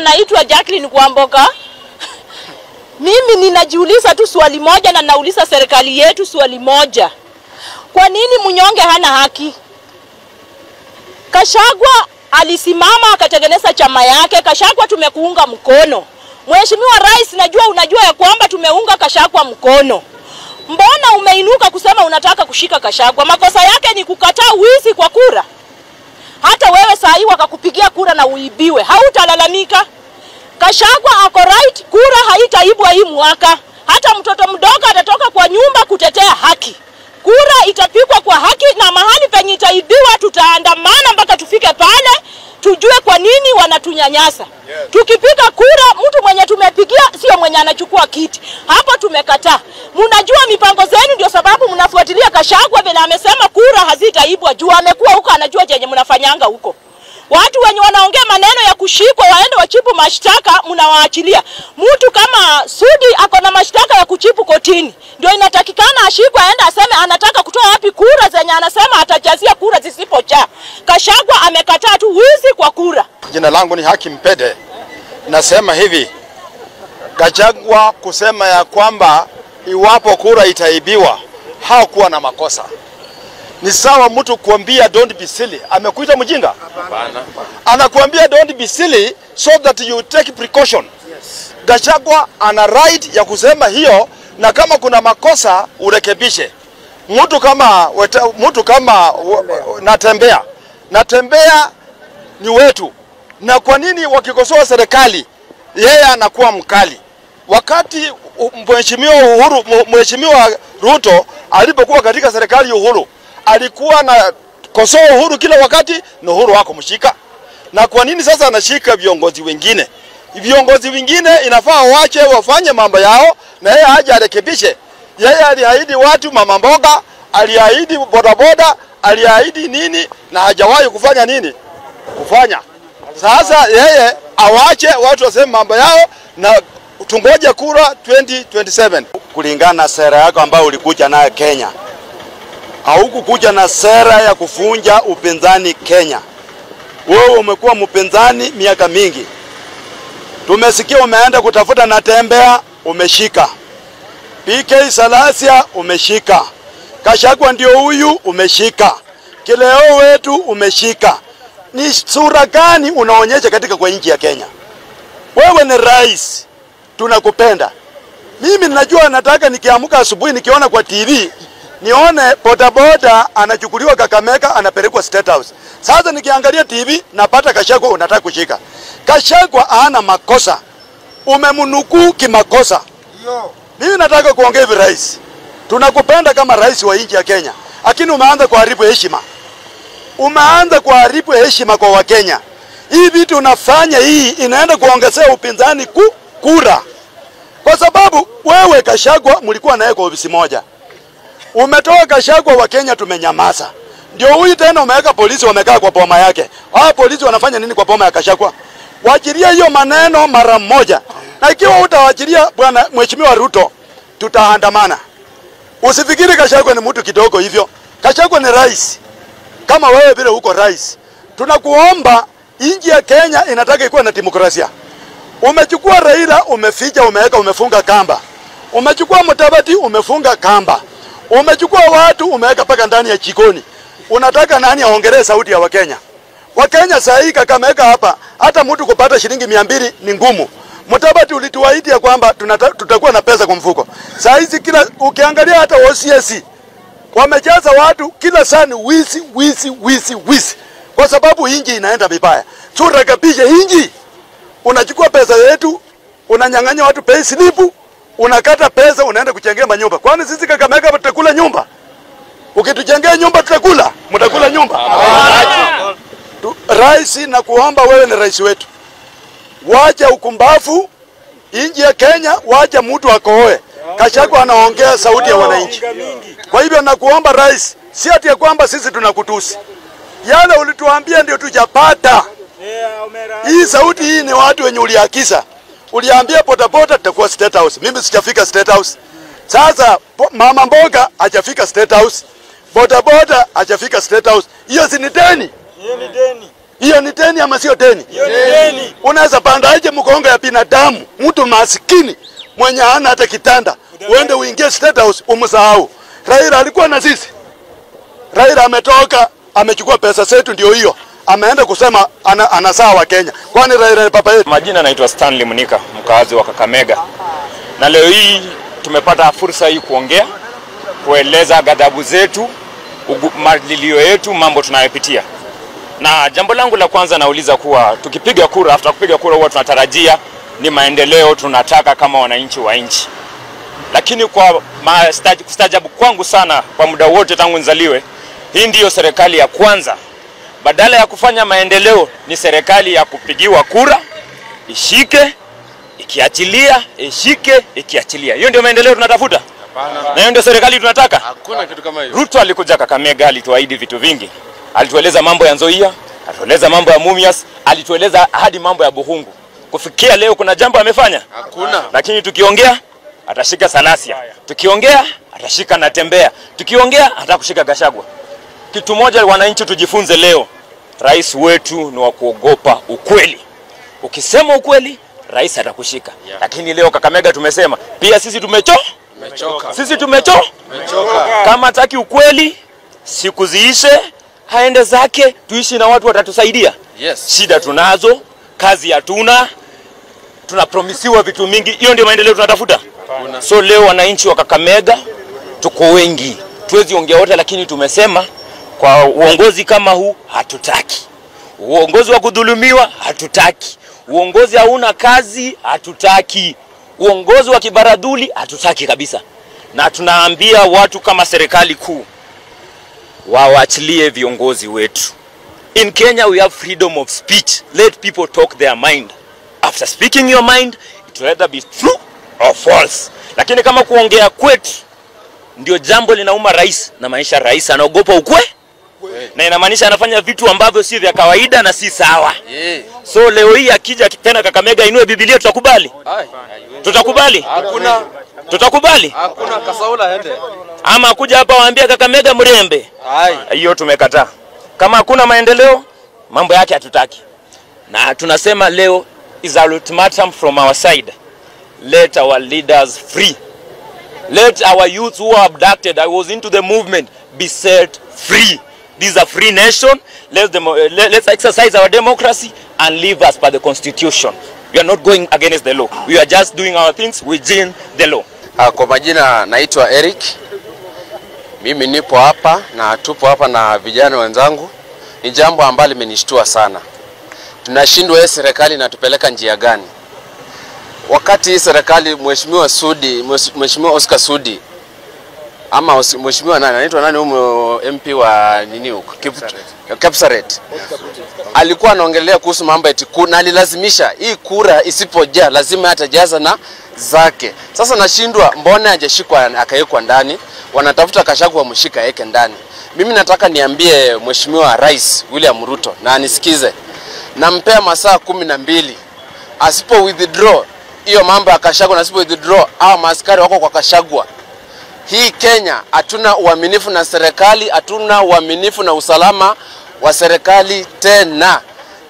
Naitwa Jacqueline Kwamboka. Mimi ninajiuliza tu swali moja na nauliza serikali yetu swali moja. Kwa nini mnyonge hana haki? Gachagua alisimama akatengeneza chama yake. Gachagua tumekuunga mkono. Mheshimiwa Rais, najua unajua ya kwamba tumeunga Gachagua mkono. Mbona umeinuka kusema unataka kushika Gachagua? Makosa yake ni kukataa wizi kwa kura. Hata wewe saa hii wakakupigia kura na uibiwe, hautalalamika. Gachagua ako right, kura haitaibwa hii mwaka. Hata mtoto mdogo atatoka kwa nyumba kutetea haki. Kura itapigwa kwa haki, na mahali penye itaibiwa tutaandamana mpaka tufike pale tujue kwa nini wanatunyanyasa. Tukipiga kura, mtu mwenye tumepigia sio mwenye anachukua kiti. Hapo tumekataa. Mnajua mipango zenu, ndio sababu mnafuatilia Gachagua vile amesema kura hazitaibwa. Juu amekuwa huko, anajua chenye mnafanyanga huko. Watu wenye wanaongea maneno ya kushikwa waende wachipu mashtaka, mnawaachilia. Mtu kama Sudi ako na mashtaka ya kuchipu kotini, ndio inatakikana ashikwe aende aseme anataka kutoa wapi kura zenye anasema atajazia kura zisipojaa. Gachagua amekataa tu wizi kwa kura. Jina langu ni Haki Mpede. Nasema hivi, Gachagua kusema ya kwamba iwapo kura itaibiwa hakuwa na makosa. Ni sawa mtu kuambia don't be silly. Amekuita mjinga? Hapana. Anakuambia don't be silly so that you take precaution. Yes. Gachagua ana right ya kusema hiyo, na kama kuna makosa urekebishe. Mtu kama Natembea ni wetu. Na kwa nini wakikosoa serikali yeye anakuwa mkali? Wakati Mheshimiwa Ruto alipokuwa katika serikali ya Uhuru, alikuwa na kosoa Uhuru kila wakati na Uhuru wako mshika. Na kwa nini sasa anashika viongozi wengine? Viongozi wengine inafaa wache wafanye mambo yao na yeye aje arekebishe. Yeye aliahidi watu mama mboga, aliahidi bodaboda, aliahidi nini na hajawahi kufanya nini? Kufanya. Sasa yeye awache watu waseme mambo yao na tungoje kura 2027. Kulingana na sera yako ambayo ulikuja nayo Kenya, haukukuja na sera ya kufunja upinzani Kenya. Wewe umekuwa mpinzani miaka mingi. Tumesikia umeenda kutafuta Natembea, umeshika. PK Salasia umeshika. Gachagua ndio huyu umeshika. Kileo wetu umeshika. Ni sura gani unaonyesha katika kwa nchi ya Kenya? Wewe ni rais, tunakupenda. Mimi ninajua, nataka nikiamka asubuhi nikiona kwa TV nione bodaboda anachukuliwa Kakamega anapelekwa State House. Sasa nikiangalia TV napata Gachagua unataka kushika. Gachagua hana makosa. Umemnukuu kimakosa. Mimi nataka kuongea hivi rais. Tunakupenda kama rais wa nchi ya Kenya. Lakini umeanza kuharibu heshima. Umeanza kuharibu heshima kwa Wakenya. Hii vitu unafanya hii inaenda kuongezea upinzani kura. Kwa sababu wewe Gachagua mlikuwa naye kwa ofisi moja. Umetoa Gachagua, wa Kenya tumenyamaza. Ndio huyu tena umeweka polisi wamekaa kwa boma yake. Hao polisi wanafanya nini kwa boma ya Gachagua? Waachilia hiyo maneno mara moja. Na ikiwa utawaachilia bwana Mheshimiwa Ruto, tutaandamana. Usifikiri Gachagua ni mtu kidogo hivyo. Gachagua ni rais. Kama wewe vile uko rais. Tunakuomba, nchi ya Kenya inataka ikuwe na demokrasia. Umechukua Raila, umeficha, umeweka, umefunga kamba. Umechukua Mudavadi, umefunga kamba. Umechukua watu umeweka paka ndani ya jikoni. Unataka nani aongelee sauti ya Wakenya? Wakenya saa hii Kakamega hapa hata mtu kupata shilingi 200 ni ngumu. Mudavadi, ulituahidi ya kwamba tutakuwa na pesa kwa mfuko. Saa hizi kila ukiangalia hata OCS wamejaza watu, kila saa ni wizi, wizi, wizi, wizi. Kwa sababu inji inaenda vibaya. Turekebishe inji. Unachukua pesa yetu, unanyang'anya watu pay slip, unakata pesa unaenda kuchengea manyumba. Kwani sisi Kakamega tutakula nyumba? Ukitujengea nyumba tutakula? Mtakula nyumba? Rais, na kuomba, wewe ni rais wetu. Wacha ukumbafu inji ya Kenya, wacha mtu akohoe. Gachagua anaongea sauti ya wananchi. Kwa hivyo nakuomba rais, si ati ya kwamba sisi tunakutusi. Yale ulituambia ndio tujapata. Hii sauti hii ni watu wenye uliakisa. Uliambia bodaboda tutakuwa State House. Mimi sijafika State House. Sasa mama mboga hajafika State House. Bodaboda hajafika State House. Hiyo si ni deni? Hiyo ni deni ama sio deni? Hiyo ni deni. Unaweza pandaje mgongo ya binadamu, mtu maskini mwenye hana hata kitanda, uende uingie State House umsahau? Raila alikuwa na sisi. Raila ametoka, amechukua pesa zetu, ndio hiyo. Ameenda kusema anasaa wa Kenya. Kwani Raila ni papa yetu? Majina naitwa Stanley Munika, mkazi wa Kakamega. Na leo hii tumepata fursa hii kuongea, kueleza ghadhabu zetu, malilio yetu, mambo tunayopitia. Na jambo langu la kwanza nauliza kuwa tukipiga kura, after kupiga kura huwa tunatarajia ni maendeleo tunataka kama wananchi wa nchi. Lakini kwa kustajabu kwangu sana kwa muda wote tangu nizaliwe, hii ndiyo serikali ya kwanza. Badala ya kufanya maendeleo ni serikali ya kupigiwa kura, ishike, ikiachilia, ishike, ikiachilia. Hiyo ndio maendeleo tunatafuta? Na hiyo ndio serikali tunataka? Hakuna kitu kama hiyo. Ruto alikuja Kakamega, alituahidi vitu vingi. Alitueleza mambo ya Nzoia, alitueleza mambo ya Mumias, alitueleza hadi mambo ya Buhungu. Kufikia leo kuna jambo amefanya? Hakuna. Lakini tukiongea atashika Salasia. Tukiongea atashika Natembea. Tukiongea atakushika Gachagua. Kitu moja wananchi tujifunze leo, rais wetu ni wa kuogopa ukweli. Ukisema ukweli, rais atakushika. Yeah. Lakini leo Kakamega tumesema, pia sisi tumechoka. Sisi tumechoka. Kama hataki ukweli, siku ziishe, haende zake, tuishi na watu watatusaidia. Yes. Shida tunazo, kazi hatuna, tunapromisiwa vitu mingi. Hiyo ndio maendeleo tunatafuta. So leo wananchi wa Kakamega tuko wengi. Tuwezi ongea wote, lakini tumesema kwa uongozi kama huu hatutaki. Uongozi wa kudhulumiwa hatutaki. Uongozi hauna kazi hatutaki. Uongozi wa kibaradhuli hatutaki kabisa. Na tunaambia watu kama serikali kuu waachilie viongozi wetu. In Kenya we have freedom of speech. Let people talk their mind. After speaking your mind, it will either be true or false. Lakini kama kuongea kwetu ndio jambo linauma rais, na maanisha rais anaogopa ukwe, na inamaanisha anafanya vitu ambavyo si vya kawaida na si sawa. So leo hii akija tena Kakamega inue Biblia, tutakubali? Tutakubali? Hakuna. Tutakubali? Hakuna, Kasaula ende. Ama kuja hapa waambia Kakamega mrembe. Hiyo tumekataa. Kama hakuna maendeleo, mambo yake hatutaki. Na tunasema leo is an ultimatum from our side. Let our leaders free. Let our youths who are abducted, I was into the movement, be set free. This is a free nation. Let's exercise our democracy and live as per the constitution. We are not going against the law. We are just doing our things within the law. Kwa majina naitwa Eric. Mimi nipo hapa na tupo hapa na vijana wenzangu. Ni jambo ambalo limenishtua sana. Tunashindwa hii serikali inatupeleka njia gani? Wakati hii serikali Mheshimiwa Sudi, Mheshimiwa Oscar Sudi ama Mheshimiwa nani anaitwa nani huyo MP wa nini huko? Kapsaret. Alikuwa anaongelea kuhusu mambo eti na alilazimisha hii kura isipojaa lazima atajaza na zake. Sasa nashindwa mbona hajashikwa akawekwa ndani? Wanatafuta Gachagua wamshika yeke ndani. Mimi nataka niambie Mheshimiwa Rais William Ruto na anisikize. Nampea masaa 12. Asipo withdraw hiyo mambo ya Gachagua na asipo withdraw hao maaskari wako kwa Gachagua. Hii Kenya hatuna uaminifu na serikali, hatuna uaminifu na usalama wa serikali tena.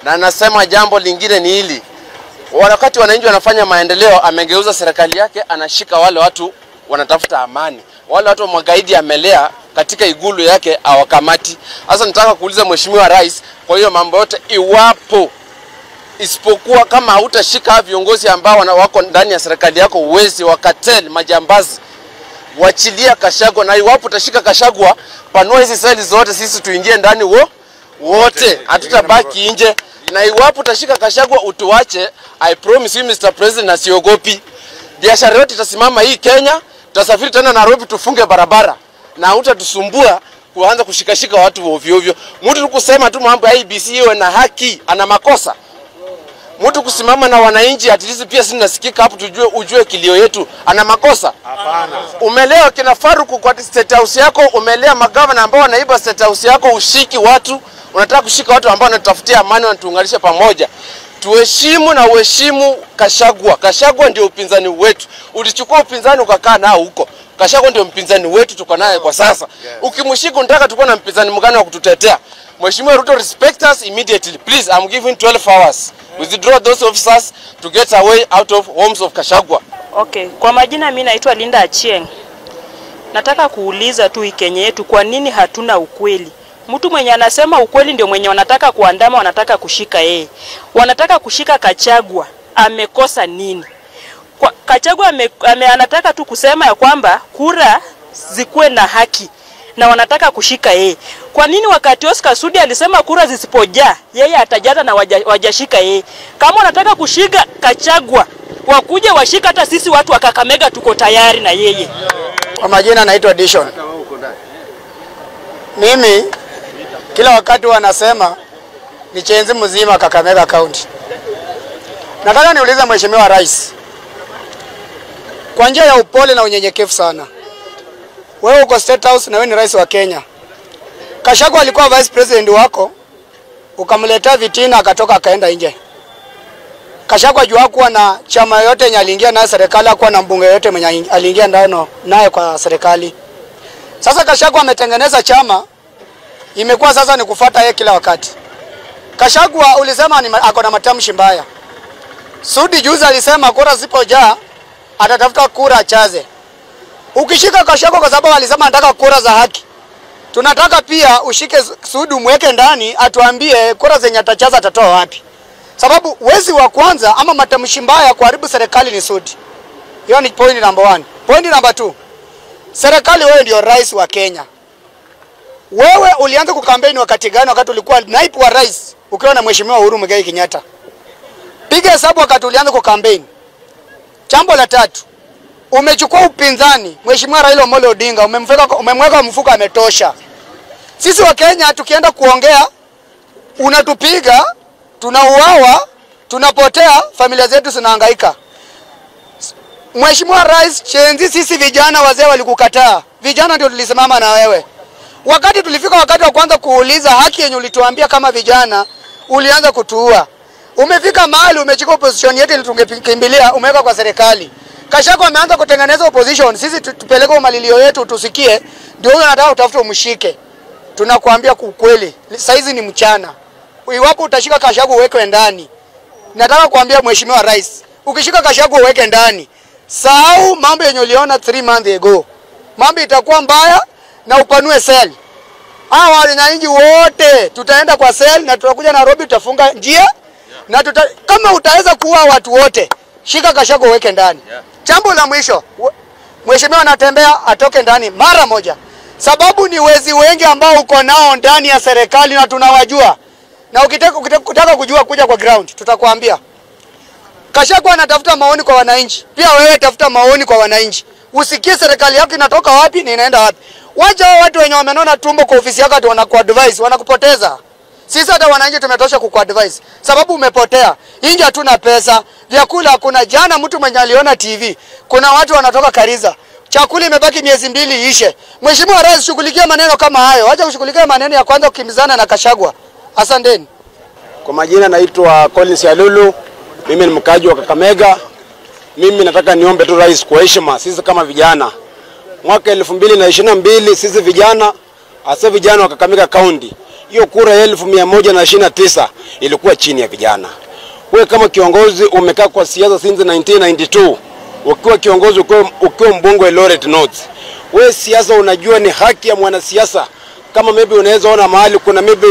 Na nasema jambo lingine ni hili. Wakati wananchi wanafanya maendeleo, amegeuza serikali yake, anashika wale watu wanatafuta amani. Wale watu magaidi amelea katika igulu yake hawakamati. Sasa nataka kuuliza Mheshimiwa Rais, kwa hiyo mambo yote iwapo isipokuwa kama hautashika viongozi ambao wako ndani ya serikali yako, uwezi wakatel majambazi, wachilia Gachagua. Na iwapo utashika Gachagua, panua hizi seli zote, sisi tuingie ndani wote, hatutabaki nje. Na iwapo utashika Gachagua utuache, I promise you Mr. President, na siogopi. Biashara yote itasimama hii Kenya, tutasafiri tena Nairobi tufunge barabara. Na hutatusumbua kuanza kushikashika watu ovyo ovyo. Mtu kusema tu mambo ya IEBC iwe na haki, ana makosa. Mtu kusimama na wananchi at least pia sisi nasikika hapo, tujue ujue kilio yetu, ana makosa? Hapana. Umelea kina Faruku kwa State House yako, umelea magavana ambao wanaiba State House yako, ushiki watu, unataka kushika watu ambao wanatafutia amani, wanatuunganisha pamoja. Tuheshimu na uheshimu Gachagua. Gachagua ndio upinzani wetu. Ulichukua upinzani ukakaa nao huko. Gachagua ndio mpinzani wetu tuko naye kwa sasa. Ukimshika unataka tukue na mpinzani mgani wa kututetea? Mheshimiwa Ruto, respect us immediately. Please, I'm giving 12 hours. Withdraw those officers to get away out of homes of Gachagua. Okay, kwa majina mimi naitwa Linda Achieng. Nataka kuuliza tu Kenya yetu, kwa nini hatuna ukweli? Mtu mwenye anasema ukweli ndio mwenye wanataka kuandama, wanataka kushika yeye. Wanataka kushika Gachagua. Amekosa nini? Kwa Gachagua anataka tu kusema ya kwamba kura zikuwe na haki na wanataka kushika yeye. Kwa nini wakati Oscar Sudi alisema kura zisipojaa, yeye atajaza na wajashika yeye? Kama wanataka kushika Gachagua, wakuje washika, hata sisi watu wa Kakamega tuko tayari na yeye. Kwa majina naitwa Dishon. Mimi kila wakati wanasema ni chenzi mzima Kakamega County. Nataka niulize Mheshimiwa Rais kwa njia ya upole na unyenyekevu sana. Wewe uko State House na wewe ni rais wa Kenya. Gachagua alikuwa vice president wako, ukamletea vitina akatoka akaenda nje. Gachagua juu hakuwa na chama yote yenye aliingia naye serikali, hakuwa na mbunge yote mwenye aliingia ndano naye kwa serikali. Sasa Gachagua ametengeneza chama, imekuwa sasa ni kufuata yeye kila wakati. Gachagua ulisema ni ako na matamshi mbaya. Sudi juzi alisema kura zipojaa atatafuta kura achaze. Ukishika Gachagua kwa sababu alisema anataka kura za haki, tunataka pia ushike Sudi mweke ndani atuambie kura zenye atachaza atatoa wapi. Sababu wezi wa kwanza ama matamshi mbaya kuharibu serikali ni Sudi. Hiyo ni point number 1. Point number 2. Serikali, wewe ndio rais wa Kenya. Wewe ulianza kukampeni wakati gani? Wakati ulikuwa naibu wa rais ukiwa na Mheshimiwa Uhuru Muigai Kenyatta. Piga hesabu wakati ulianza kukampeni. Jambo la tatu, umechukua upinzani Mheshimiwa Raila Amolo Odinga, umemweka mfuko, ametosha. Sisi wa Kenya tukienda kuongea unatupiga, tunauawa, tunapotea, familia zetu zinahangaika. Mheshimiwa Rais, chenzi sisi vijana, wazee walikukataa. Vijana ndio tulisimama na wewe. Wakati tulifika wakati wa kwanza kuuliza haki yenye ulituambia kama vijana, ulianza kutuua. Umefika mahali umechukua opposition yetu ili tungekimbilia, umeweka kwa serikali. Gachagua ameanza kutengeneza opposition, sisi tupeleke malilio yetu tusikie, ndio huyo anataka utafuta umshike. Tunakuambia ukweli, saizi ni mchana. Iwapo utashika Gachagua uwekwe ndani. Nataka kuambia Mheshimiwa Rais, ukishika Gachagua uweke ndani, sahau mambo yenye uliona 3 months ago. Mambo itakuwa mbaya na upanue cell. Hawa wananchi wote tutaenda kwa cell na tutakuja Nairobi, tutafunga njia na kama utaweza kuua watu wote, shika Gachagua uweke ndani. Jambo la mwisho, Mheshimiwa anatembea atoke ndani mara moja. Sababu ni wezi wengi ambao uko nao ndani ya serikali na tunawajua. Na ukitaka kujua kuja kwa ground, tutakwambia. Gachagua anatafuta maoni kwa wananchi. Pia wewe tafuta maoni kwa wananchi. Usikie serikali yako inatoka wapi na inaenda wapi. Wacha watu wenye wamenona tumbo kwa ofisi yako wanakuadvise, wanakupoteza. Sisi hata wananchi tumetosha kukuadvise. Sababu umepotea. Inje hatuna pesa, vyakula hakuna. Jana mtu mwenye aliona TV, kuna watu wanatoka Kariza. Chakula imebaki miezi 2 ishe. Mheshimiwa Rais, shughulikia maneno kama hayo. Wacha kushughulikia maneno ya kwanza kukimbizana na Gachagua. Asanteni. Kwa majina naitwa Collins Alulu. Mimi ni mkaaji wa Kakamega. Mimi nataka niombe tu rais kwa heshima, sisi kama vijana. Mwaka 2022 sisi vijana, hasa vijana wa Kakamega County, hiyo kura 1129 ilikuwa chini ya vijana. Wewe kama kiongozi umekaa kwa siasa since 1992. Ukiwa kiongozi, ukiwa mbunge wa Eldoret North. Wewe siasa unajua ni haki ya mwanasiasa. Kama maybe unaweza ona mahali kuna maybe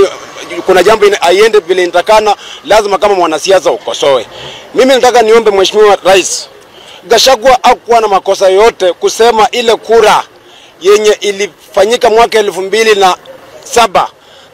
kuna jambo haiende vile inatakana, lazima kama mwanasiasa ukosoe. Mimi nataka niombe Mheshimiwa Rais, Gachagua hakuwa na makosa yote kusema ile kura yenye ilifanyika mwaka 2007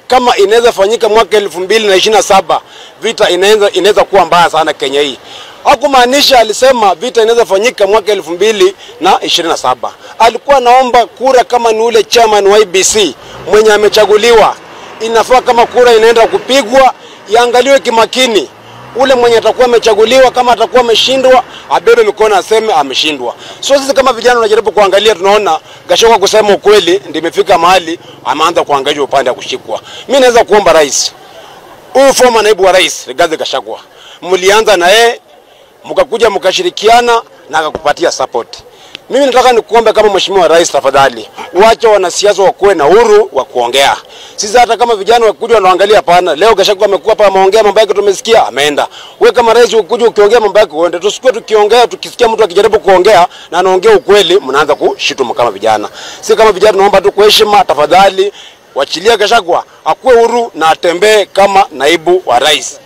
kama inaweza fanyika mwaka 2027, vita inaweza kuwa mbaya sana Kenya hii. Hakumaanisha alisema vita inaweza fanyika mwaka 2027. Alikuwa naomba kura kama ni ule chairman wa IBC mwenye amechaguliwa, inafaa kama kura inaenda kupigwa iangaliwe kimakini. Ule mwenye atakuwa amechaguliwa kama atakuwa ameshindwa abebe mikono aseme ameshindwa. So sisi kama vijana tunajaribu kuangalia, tunaona Gachagua kusema ukweli ndio imefika mahali ameanza kuangalia upande wa kushikwa. Mimi naweza kuomba rais, huyu former naibu wa rais Rigathi Gachagua, mlianza na yeye mkakuja mkashirikiana na akakupatia support. Mimi nataka nikuombe kama Mheshimiwa Rais, tafadhali wacha wanasiasa wakuwe na uhuru wa kuongea. Sisi hata kama vijana wakuja wanaangalia, hapana. Leo Gachagua amekuwa hapa ameongea mambo yake, tumesikia ameenda. Wewe kama rais ukikuja ukiongea mambo yako uende. Tusikue tukiongea, tukisikia mtu akijaribu kuongea na anaongea ukweli, mnaanza kushitumu kama vijana. Sisi kama vijana tunaomba tu kwa heshima, tafadhali wachilia Gachagua akuwe huru na atembee kama naibu wa rais.